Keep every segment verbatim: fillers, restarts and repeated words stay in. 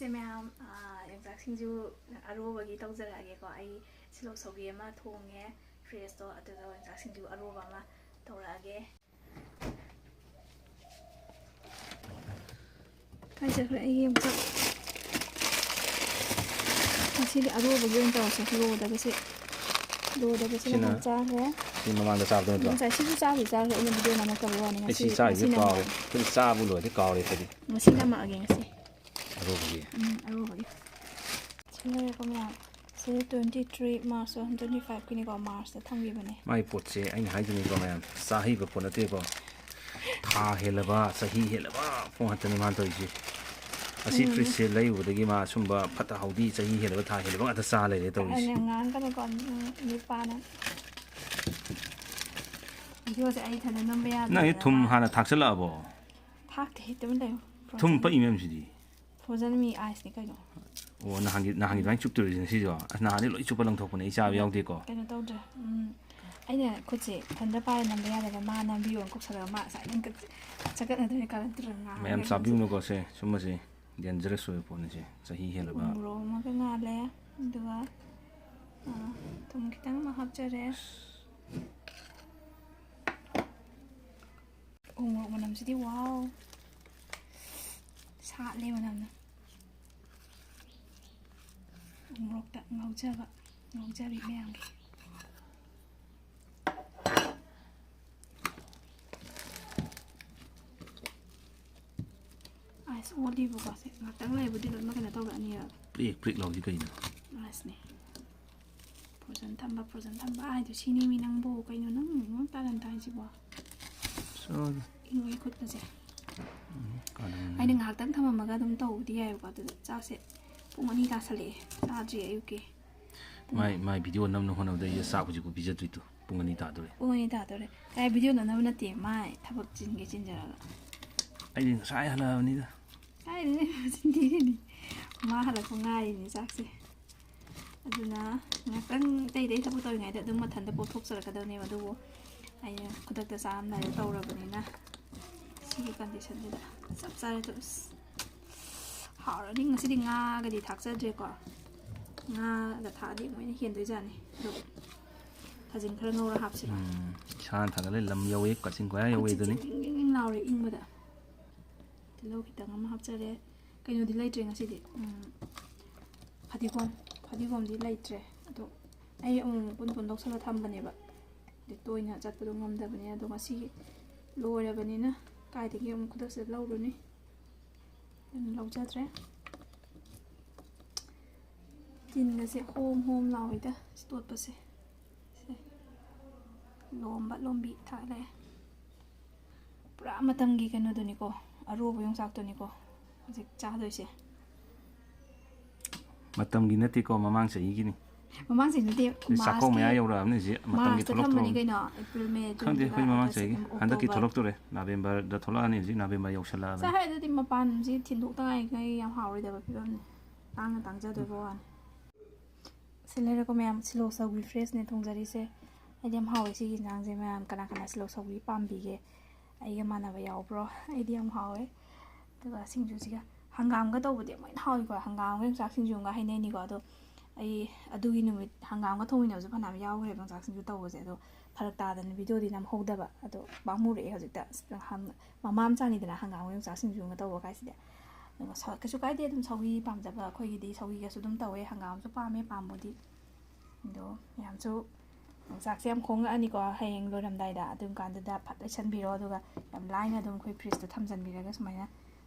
ꯁꯦ ꯃꯌꯥꯝ, ꯑꯥ, ꯌꯣꯡꯆꯥꯛ ꯁꯤꯡꯖꯨ ꯑꯔꯣꯕꯒꯤ ꯇꯧꯖꯔꯛꯑꯒꯦꯀꯣ꯫ ꯑꯩ ꯁꯤꯂꯣꯛ ꯁꯧꯒ꯭ꯔꯤ ꯑꯃ ꯊꯣꯡꯉꯦ, ꯐ꯭ꯔꯦꯁꯇꯣ, ꯑꯗꯨꯒ ꯌꯣꯡꯆꯥꯛ ꯁꯤꯡꯖꯨ ꯑꯔꯣꯕ ꯑꯃ ꯇꯧꯔꯛꯑꯒꯦ꯫ ꯀꯥꯏ ꯆꯠꯈ꯭ꯔꯦ ꯑꯩꯒꯤ ꯌꯣꯡꯆꯥꯛ? ꯉꯁꯤꯗꯤ ꯑꯔꯣꯕꯒꯤ ꯑꯣꯏꯅ ꯇꯧꯔꯁꯦ, ꯂꯣꯗꯒꯁꯦ꯫ ꯂꯣꯗꯒꯁꯦ ꯁꯤꯅ ꯅꯍꯥꯟ ꯆꯥꯈ꯭ꯔꯦ꯫ ꯁꯤ ꯃꯃꯥꯡꯗ ꯆꯥꯕꯗꯣ ꯅꯠꯇ꯭ꯔꯣ? ꯉꯁꯥꯏ ꯁꯤꯁꯨ ꯆꯥꯕꯨꯗꯤ ꯆꯥꯈ꯭ꯔꯦ, ꯑꯩꯅ ꯚꯤꯗꯤꯑꯣ ꯅꯝꯃꯛꯇꯕꯩ ꯋꯥꯅꯤ꯫ ꯑꯩ ꯉꯁꯤ ꯁꯤ ꯆꯥꯈꯤꯕ ꯉꯁꯤꯅ ꯀꯥꯎꯔꯦ꯫ ꯑꯃꯨꯛ ꯑꯩꯈꯣꯏꯗꯤ ꯆꯥꯕꯨ ꯂꯣꯏꯔꯗꯤ ꯀꯥꯎꯔꯦ ꯑꯩꯈꯣꯏꯗꯤ꯫ ꯉꯁꯤ ꯅꯝꯃꯛꯑꯒꯦ ꯉꯁꯤ꯫ ꯑꯔꯣꯕꯒꯤ꯫ ꯎꯝ, ꯑꯔꯣꯕꯒꯤ꯫ ꯁꯤ ꯂꯩꯔꯦꯀꯣ ꯃꯌꯥꯝ꯫ ꯁꯤ twenty three March two thousand twenty five ꯀꯤꯅꯤꯀꯣ, March ꯇ ꯊꯝꯈꯤꯕꯅꯦ꯫ ꯃꯥꯏ ꯄꯣꯠꯁꯦ ꯑꯩꯅ ꯍꯥꯏꯗꯨꯅꯤꯀꯣ ꯃꯌꯥꯝ, ꯆꯥ ꯍꯩꯕ ꯄꯣꯠ ꯅꯠꯇꯦꯀꯣ꯫ ꯊꯥ ꯍꯦꯜꯂꯕ, ꯆꯍꯤ ꯍꯦꯜꯂꯕ ꯄꯣꯠ ꯉꯥꯛꯇꯅꯤ ꯃꯥꯅ ꯇꯧꯔꯤꯁꯦ꯫ ꯑꯁꯤ ꯎꯝ꯫ Fridge ꯁꯦ ꯂꯩꯔꯨꯕꯗꯒꯤ ꯃꯥ ꯑꯁꯨꯝꯕ ꯐꯠꯇ ꯍꯥꯎꯗꯤ ꯆꯍꯤ ꯍꯦꯜꯂꯕ, ꯊꯥ ꯍꯦꯜꯂꯕ ꯉꯥꯛꯇ ꯆꯥ ꯂꯩꯔꯦ ꯇꯧꯔꯤꯁꯦ꯫ ꯌꯥꯝ ꯉꯥꯡꯒꯅꯨꯀꯣ, ꯎꯝ, ꯅꯨꯄꯥꯅ꯫ ꯚꯤꯗꯤꯑꯣꯁꯦ ꯑꯩ ꯏꯊꯟꯗ ꯅꯝꯕ ꯌꯥꯗꯦ꯫ ꯅꯪ ꯊꯨꯝ ꯍꯥꯟꯅ ꯊꯥꯛꯆꯜꯂꯛꯑꯕꯣ? ꯊꯥꯛꯇꯦꯍꯦ, ꯇꯨꯃꯤꯟ ꯂꯩꯌꯨ꯫ ꯊꯨꯝ ꯄꯛꯏ ꯃꯌꯥꯝꯁꯤꯗꯤ꯫ Frozen ꯃꯤ ice ꯅꯤ ꯀꯩꯅꯣ꯫ ꯑꯣ, ꯅꯍꯥꯟꯒꯤ, ꯅꯍꯥꯟꯒꯤ ꯑꯗꯨꯃꯥꯏꯅ ꯆꯨꯞꯇꯣꯏꯔꯤꯁꯦ ꯉꯁꯤꯁꯨ? ꯑꯁ, ꯅꯍꯥꯟꯗꯤ ꯂꯣꯏ ꯆꯨꯞꯄ ꯂꯪꯊꯣꯛꯄꯅꯦ, ꯑꯩ ꯆꯥꯕ ꯌꯥꯎꯗꯦꯀꯣ꯫ ꯀꯩꯅꯣ ꯇꯧꯗ꯭ꯔꯦ꯫ ꯎꯝ, ꯑꯩꯅ ꯈꯨꯠꯁꯦ ꯏꯊꯟꯗ ꯄꯥꯏꯔ ꯅꯝꯕ ꯌꯥꯗꯕ, ꯃꯥ ꯅꯝꯕꯤꯌꯣꯅ ꯀꯧꯁꯜꯂꯒ ꯃꯥ ꯉꯁꯥꯏꯗꯩ ꯆꯒꯠꯅꯗꯣꯏꯅꯦ, ꯀꯥꯔꯟ ꯇꯨꯔꯟ ꯉꯥꯡꯉꯒ꯫ ꯃꯌꯥꯝ ꯆꯥꯕꯤꯌꯨꯅꯨꯀꯣ ꯁꯦ, ꯁꯨꯝꯕꯁꯦ dangerous ꯑꯣꯏꯕ ꯄꯣꯠꯅꯤ ꯁꯦ, ꯆꯍꯤ ꯍꯦꯜꯂꯕ꯫ ꯎꯃꯣꯔꯣꯛ ꯑꯃꯒ ꯉꯥꯜꯂꯦ, ꯑꯗꯨꯒ, ꯑ, ꯊꯨꯝ ꯈꯤꯇꯪ ꯑꯃ ꯍꯥꯞꯆꯔꯦ꯫ ꯎꯃꯣꯔꯣꯛ ꯃꯅꯝꯁꯤꯗꯤ, wow! ꯁꯥꯠꯂꯦ ꯃꯅꯝꯅ꯫ ꯎꯃꯣꯔꯣꯛꯇ ꯉꯥꯎꯖꯕ, ꯉꯥꯎꯖꯕꯤ ꯃꯌꯥꯝꯒꯤ꯫ Ice ꯑꯣꯜꯂꯤꯕꯀꯣ, ꯁꯦ ꯉꯥꯛꯇꯪ ꯂꯩꯔꯕꯨꯗꯤ ꯂꯣꯏꯅꯃꯛ ꯀꯩꯅꯣ ꯇꯧꯔꯛꯑꯅꯤꯕ꯫ ꯄ꯭ꯔꯤꯛ ꯄ꯭ꯔꯤꯛ ꯂꯥꯎꯔꯤ ꯀꯩꯅꯣ? Ice ꯅꯦ꯫ Frozen ꯊꯝꯕ, frozen ꯊꯝꯕ ꯍꯥꯏꯗꯣ ꯁꯤꯅꯦꯃꯤ ꯅꯪꯕꯨ꯫ ꯀꯩꯅꯣ ꯅꯪ ꯅꯪ ꯇꯥꯔꯟ ꯇꯥꯏꯁꯤꯕꯣ? ꯁꯣꯏꯔꯦ꯫ ꯏꯪꯉꯦ ꯈꯨꯠꯀꯁꯦ꯫ ꯎꯝ, ꯀꯥꯟꯅꯕꯅꯤ꯫ ꯑꯩꯅ ꯉꯥꯏꯍꯥꯛꯇꯪ ꯊꯝꯃꯝꯃꯒ ꯑꯗꯨꯝ ꯇꯧꯕꯗꯤ ꯌꯥꯏꯕꯀꯣ, ꯑꯗꯨꯗ ꯆꯥꯛꯁꯦ ꯄꯨꯡ ꯑꯅꯤ ꯇꯥꯁꯜꯂꯛꯑꯦ, ꯆꯥꯗ꯭ꯔꯤ ꯑꯌꯨꯛꯀꯤ꯫ ꯃꯥꯏ, ꯃꯥꯏ video ꯅꯝꯅ ꯍꯣꯠꯅꯕꯗ ꯑꯩꯁꯦ ꯆꯥꯛ ꯍꯧꯖꯤꯛꯄꯨ ꯄꯤꯖꯗ꯭ꯔꯤꯗꯣ, ꯄꯨꯡ ꯑꯅꯤ ꯇꯥꯗꯣꯔꯦ꯫ ꯄꯨꯡ ꯑꯅꯤ ꯇꯥꯗꯣꯔꯦ꯫ ꯑꯦ, video ꯅꯝꯅꯕ ꯅꯠꯇꯦ, ꯃꯥꯏ ꯊꯕꯛ ꯆꯤꯟꯒꯦ ꯆꯤꯟꯖꯔꯒ꯫ ꯑꯩꯗꯤ ꯉꯁꯥꯏ ꯍꯜꯂꯛꯑꯕꯅꯤꯗ꯫ ꯀꯥꯏꯗꯩꯅꯣ ꯃꯆꯤꯟ ꯊꯤꯔꯤꯅꯤ? ꯃꯥ ꯍꯜꯂꯛꯄ ꯉꯥꯏꯔꯤꯅꯤ ꯆꯥꯛꯁꯦ꯫ ꯑꯗꯨꯅ ꯉꯥꯛꯇꯪ ꯑꯇꯩ ꯑꯇꯩ ꯊꯕꯛ ꯇꯧꯔꯤꯉꯩꯗ ꯑꯗꯨꯝ ꯃꯊꯟꯇ ꯄꯣꯛꯊꯣꯛꯆꯔꯛꯀꯗꯕꯅꯦꯕ, ꯑꯗꯨꯕꯨ ꯑꯩꯅ ꯈꯨꯗꯛꯇ ꯆꯥꯔꯝꯗꯥꯏꯗ ꯇꯧꯔꯕꯅꯤꯅ ꯁꯤꯒꯤ condition ꯁꯤꯗ ꯆꯞ ꯆꯥꯔꯦ꯫ ꯑꯗꯨ ꯑꯁ, ꯍꯥꯎꯔꯅꯤ꯫ ꯉꯁꯤꯗꯤ ꯉꯥꯒꯗꯤ ꯊꯥꯛꯆꯗ꯭ꯔꯦꯀꯣ꯫ ꯉꯥꯒ ꯊꯥꯛꯑꯗꯤ ꯑꯃꯨꯛ ꯍꯦꯟꯅ ꯍꯦꯟꯗꯣꯏꯖꯥꯠꯅꯤ꯫ ꯑꯗꯣ ꯊꯥꯖꯤꯟ ꯈꯔ ꯉꯧꯔ ꯍꯥꯞꯁꯤꯔꯥ? ꯎꯝ, ꯏꯁꯥꯅ ꯊꯥꯒꯠꯂꯦ, ꯂꯝ ꯌꯧꯋꯦ, ꯀꯛꯆꯤꯡ ꯈꯨꯔꯥꯏ ꯌꯧꯋꯦ ꯈꯨꯠꯁꯦ ꯑꯗꯨꯅꯤ꯫ ꯆꯤꯡ ꯆꯤꯡ ꯆꯤꯡ ꯆꯤꯡ ꯂꯥꯎꯔꯦ ꯏꯪꯕꯗ꯫ ꯇꯤꯜꯍꯧ ꯈꯤꯇꯪ ꯑꯃ ꯍꯥꯞꯆꯔꯦ꯫ ꯀꯩꯅꯣꯗꯤ ꯂꯩꯇ꯭ꯔꯦ ꯉꯁꯤꯗꯤ꯫ ꯎꯝ, ꯐꯗꯤꯒꯣꯝ, ꯐꯗꯤꯒꯣꯝꯗꯤ ꯂꯩꯇ꯭ꯔꯦ꯫ ꯑꯗꯣ ꯑꯩ ꯑꯃꯨꯛ ꯄꯨꯟ ꯄꯨꯟ ꯂꯧꯁꯜꯂ ꯊꯝꯕꯅꯦꯕ꯫ ꯑꯗꯨ ꯇꯣꯏꯅ ꯆꯠꯄꯗꯣ ꯉꯝꯗꯕꯅꯦ꯫ ꯑꯗꯣ ꯉꯁꯤ ꯂꯣꯏꯔꯕꯅꯤꯅ ꯀꯥꯏꯗꯒꯤ ꯑꯃꯨꯛ ꯈꯨꯗꯛꯁꯤꯗ ꯂꯧꯔꯨꯅꯤ? ꯑꯗꯨꯅ ꯂꯧꯖꯗ꯭ꯔꯦ꯫ ꯇꯤꯟꯒꯁꯦ ꯍꯣꯝ ꯍꯣꯝ ꯂꯥꯎꯋꯤꯗ ꯁꯤ ꯇꯣꯠꯄꯁꯦ꯫ ꯁꯦ꯫ ꯂꯣꯝꯕ ꯂꯣꯝꯕꯤ ꯊꯥꯛꯂꯦ꯫ ꯄꯨꯔꯥ ꯃꯇꯝꯒꯤ ꯀꯩꯅꯣꯗꯨꯅꯤꯀꯣ, ꯑꯔꯣꯕ ꯌꯣꯡꯆꯥꯛꯇꯨꯅꯤꯀꯣ ꯍꯧꯖꯤꯛ ꯆꯥꯗꯣꯏꯁꯦ꯫ ꯃꯇꯝꯒꯤ ꯅꯠꯇꯦꯀꯣ, ꯃꯃꯥꯡ ꯆꯍꯤꯒꯤꯅꯤ꯫ ꯃꯃꯥꯡ ꯆꯍꯤ ꯅꯠꯇꯦ, ꯑꯦ, ꯆꯥꯛꯀꯧ ꯃꯌꯥ ꯃꯥꯔꯆꯀꯤ, ꯌꯧꯔꯛꯑꯕꯅꯤ ꯍꯧꯖꯤꯛ, ꯃꯇꯝꯒꯤ ꯃꯥꯔꯆꯇ ꯊꯣꯛꯂꯛꯇ꯭ꯔꯣ? ꯊꯝꯕꯅꯤ ꯀꯩꯅꯣ, ꯑꯦꯄ꯭ꯔꯤꯜ, ꯃꯦ, ꯈꯪꯗꯦ, ꯖꯨꯟ, ꯑꯩꯈꯣꯏ ꯖꯨꯂꯥꯏ, ꯃꯃꯥꯡ ꯑꯥꯒꯁ, ꯆꯍꯤꯒꯤ꯫ ꯁꯦꯞꯇꯦꯝꯕꯔ, ꯍꯟꯗꯛꯀꯤ ꯑꯣꯛꯇꯣꯕꯔ꯫ ꯊꯣꯛꯂꯛꯇꯣꯔꯦ, ꯅꯕꯦꯝꯕꯔꯗ ꯊꯣꯛꯂꯛꯑꯅꯤ ꯍꯧꯖꯤꯛ, ꯅꯕꯦꯝꯕꯔ ꯌꯧꯁꯜꯂꯛꯑꯕꯅꯤ꯫ ꯆꯥꯏ, ꯑꯗꯨꯗꯤ ꯃꯄꯥꯟꯁꯤ ꯊꯤꯟꯗꯣꯛꯇ ꯉꯥꯏꯔꯤꯉꯩ ꯌꯥꯝ ꯍꯥꯎꯔꯣꯏꯗꯕ ꯐꯤꯕꯝꯅꯤ꯫ ꯇꯥꯡꯅ ꯇꯥꯡꯖꯗꯣꯏꯕ ꯋꯥꯅꯤ꯫ ꯁꯤ ꯂꯩꯔꯦꯀꯣ ꯃꯌꯥꯝ, ꯁꯤꯂꯣꯛ ꯁꯧꯒ꯭ꯔꯤ ꯐ꯭ꯔꯦꯁꯅꯦ ꯊꯣꯡꯖꯔꯤꯁꯦ꯫ ꯑꯩꯗꯤ ꯌꯥꯝ ꯍꯥꯎꯋꯦ ꯁꯤꯒꯤ ꯏꯟꯖꯥꯡꯁꯦ꯫ ꯃꯌꯥꯝ ꯀꯅꯥ ꯀꯅꯥ ꯁꯤꯂꯣꯛ ꯁꯧꯒ꯭ꯔꯤ ꯄꯥꯝꯕꯤꯒꯦ? ꯑꯩꯒ ꯃꯥꯟꯅꯕ ꯌꯥꯎꯕ꯭ꯔꯣ? ꯑꯩꯗꯤ ꯌꯥꯝ ꯍꯥꯎꯋꯦ꯫ ꯑꯗꯨꯒ ꯁꯤꯡꯖꯨꯁꯤꯒ ꯍꯪꯒꯥꯝꯒ ꯇꯧꯕꯗꯤ ꯑꯃꯨꯛ ꯍꯦꯟꯅ ꯍꯥꯎꯋꯤꯀꯣ꯫ ꯍꯪꯒꯥꯝꯒ ꯌꯣꯡꯆꯥꯛ ꯁꯤꯡꯖꯨ ꯑꯃꯒ ꯍꯥꯏꯅꯩꯅꯤꯀꯣ꯫ ꯑꯗꯣ ꯑꯩ ꯑꯗꯨꯒꯤ ꯅꯨꯃꯤꯠ ꯍꯪꯒꯥꯝꯒ ꯊꯣꯡꯃꯤꯟꯅꯕꯁꯨ ꯐꯅꯌꯥꯝ ꯌꯥꯎꯈ꯭ꯔꯦꯕ ꯌꯣꯡꯆꯥꯛ ꯁꯤꯡꯖꯨ ꯇꯧꯕꯁꯦ꯫ ꯑꯗꯣ ꯐꯔꯛ ꯇꯥꯗꯅ ꯚꯤꯗꯤꯑꯣꯗꯤ ꯅꯝꯍꯧꯗꯕ꯫ ꯑꯗꯣ ꯄꯥꯝꯃꯨꯔꯛꯑꯦ ꯍꯧꯖꯤꯛꯇ꯫ ꯑꯁ, ꯍꯪ-, ꯃꯃꯥ ꯃꯆꯥꯅꯤꯗꯅ ꯍꯪꯒꯥꯝꯒ ꯌꯣꯡꯆꯥꯛ ꯁꯤꯡꯖꯨ ꯑꯃ ꯇꯧꯕ ꯀꯥꯏꯁꯤꯗꯤ꯫ ꯑꯗꯨꯒ ꯁ-, ꯀꯩꯁꯨ ꯀꯥꯏꯗꯦ, ꯑꯗꯨꯝ ꯁꯧꯒ꯭ꯔꯤ ꯄꯥꯝꯖꯕ ꯑꯩꯈꯣꯏꯒꯤꯗꯤ ꯁꯧꯒ꯭ꯔꯤꯒꯁꯨ ꯑꯗꯨꯝ ꯇꯧꯋꯦ꯫ ꯍꯪꯒꯥꯝꯁꯨ ꯄꯥꯝꯃꯦ ꯄꯥꯝꯕꯨꯗꯤ꯫ ꯑꯗꯣ ꯃꯌꯥꯝꯁꯨ ꯌꯣꯡꯆꯥꯛꯁꯦ ꯌꯥꯝ ꯈꯣꯡꯉꯛꯑꯅꯤꯀꯣ ꯍꯌꯦꯡ ꯂꯣꯏꯔꯝꯗꯥꯏꯗ, ꯑꯗꯨꯝ ꯀꯥꯟꯗꯨꯗ ꯐꯠ ꯂꯩꯁꯟꯕꯤꯔꯣ꯫ ꯑꯗꯨꯒ ꯌꯥꯝ ꯂꯥꯏꯅ ꯑꯗꯨꯝ ꯑꯩꯈꯣꯏ ꯐ꯭ꯔꯤꯖꯇ ꯊꯝꯖꯟꯕꯤꯔꯒ ꯁꯨꯃꯥꯏꯅ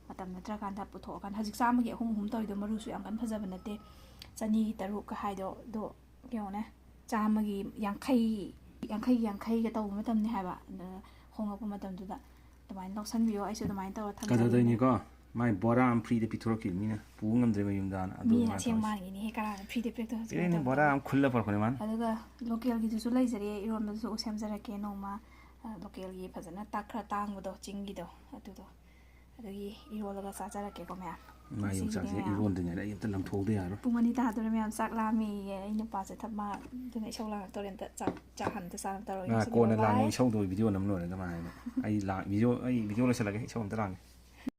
ꯃꯇꯝ ꯅꯠꯇ꯭ꯔꯀꯥꯟꯗ ꯄꯨꯊꯣꯛꯑꯀꯥꯟꯗ, ꯍꯧꯖꯤꯛ ꯆꯥꯝꯃꯒꯤ ꯑꯍꯨꯝ ꯑꯍꯨꯝ ꯇꯧꯔꯤꯗꯣ ꯃꯔꯨꯁꯨ ꯌꯥꯝ ꯀꯟꯅ ꯐꯖꯕ ꯅꯠꯇꯦ, ꯆꯅꯤꯒꯤ ꯇꯔꯨꯛꯀ ꯍꯥꯏꯗꯣ꯫ ꯑꯗꯣ ꯌꯦꯡꯉꯨꯅꯦ, ꯆꯥꯝꯃꯒꯤ ꯌꯥꯡꯈꯩ, ꯌꯥꯡꯈꯩꯒꯤ ꯌꯥꯡꯈꯩꯒ ꯇꯧꯕ ꯃꯇꯝꯅꯤ ꯍꯥꯏꯕ꯫ ꯑꯗ ꯍꯣꯡꯉꯛꯄ ꯃꯇꯝꯗꯨꯗ ꯑꯗꯨꯃꯥꯏꯅ ꯂꯧꯁꯟꯕꯤꯌꯣ꯫ ꯑꯩꯁꯨ ꯑꯗꯨꯃꯥꯏꯅ ꯇꯧꯔ ꯊꯝꯖꯔꯤꯅꯦ꯫ ꯀꯗꯧꯗꯣꯏꯅꯤꯀꯣ? ꯃꯥꯏ ꯕꯣꯔꯥ ꯑꯃ ꯐ꯭ꯔꯤꯗ ꯄꯤꯊꯣꯔꯛꯈꯤꯕ ꯃꯤꯅ ꯄꯨ ꯉꯝꯗ꯭ꯔꯦ ꯃꯌꯨꯝꯗꯅ꯫ ꯑꯗꯨ ꯃꯤꯅ ꯑꯗꯨꯃꯥꯏꯅ ꯑꯁꯦꯡ ꯇꯧꯔꯁꯤ꯫ ꯃꯥꯟꯒꯤꯅꯤꯍꯦ, ꯀꯅꯥꯅ ꯐ꯭ꯔꯤꯗ ꯄꯤꯔꯛꯇꯣꯏꯅꯣ ꯍꯧꯖꯤꯛ ꯄꯤꯔꯛꯏꯅꯦ, ꯃꯇꯝꯗ? ꯕꯣꯔꯥ ꯑꯃ ꯈꯨꯜꯂ ꯄꯨꯔꯛꯄꯅꯦ ꯃꯥꯅ꯫ ꯑꯗꯨꯒ ꯂꯣꯀꯦꯜꯒꯤꯗꯨꯁꯨ ꯂꯩꯖꯔꯦ, ꯏꯔꯣꯟꯕꯗꯨꯁꯨ ꯁꯦꯝꯖꯔꯛꯀꯦ ꯅꯣꯡꯃ꯫ ꯑ, ꯂꯣꯀꯦꯜꯒꯤ ꯐꯖꯅ ꯇꯛꯈ꯭ꯔ ꯇꯥꯡꯕꯗꯣ, ꯆꯤꯡꯒꯤꯗꯣ, ꯑꯗꯨꯗꯣ꯫ ꯑꯗꯨꯒꯤ ꯏꯔꯣꯜꯂꯒ ꯆꯥꯖꯔꯛꯀꯦꯀꯣ ꯃꯌꯥꯝ꯫ ꯃꯥ ꯉꯁꯤꯒꯤꯗꯤ ꯌꯣꯡꯆꯥꯛꯁꯦ ꯃꯌꯥꯝ ꯏꯔꯣꯟꯗ꯭ꯔꯤꯉꯩꯗ ꯑꯩ ꯑꯝꯇ ꯂꯪꯊꯣꯛꯍꯧꯗ ꯌꯥꯔꯣꯏ꯫ ꯄꯨꯡ ꯑꯅꯤ ꯇꯥꯗꯣꯔꯦ ꯃꯌꯥꯝ, ꯆꯥꯛ ꯂꯥꯝꯃꯦꯌꯦ꯫ ꯑꯩ ꯅꯨꯄꯥꯁꯦ ꯊꯕ-, ꯃꯥ ꯑꯗꯨꯅ ꯏꯁꯧ ꯂꯥꯡꯉꯛꯇꯣꯔꯦ꯫ ꯑꯝꯇ ꯆꯥꯛ, ꯆꯥꯛ ꯍꯥꯟꯅ ꯑꯝꯇ ꯆꯥꯅꯕ ꯇꯧꯔꯒꯦ꯫ ꯃꯥ ꯉꯁꯤꯒꯤ ꯀꯣꯟꯅ ꯕꯥꯏ ꯂꯥꯡꯉꯦ, ꯕꯥꯏ꯫ ꯏꯁꯧꯗꯣ ꯚꯤꯗꯤꯑꯣ ꯅꯝ ꯂꯣꯏꯔꯒ ꯃꯥ ꯍꯥꯏꯕ꯫ ꯑꯩ ꯂꯥꯡ-, ꯚꯤꯗꯤꯑꯣ, ꯑꯩ ꯚꯤꯗꯤꯑꯣ ꯂꯣꯏꯁꯤꯜꯂꯒꯦ, ꯏꯁꯧ ꯑꯝꯇ ꯂꯥꯡꯒꯦ꯫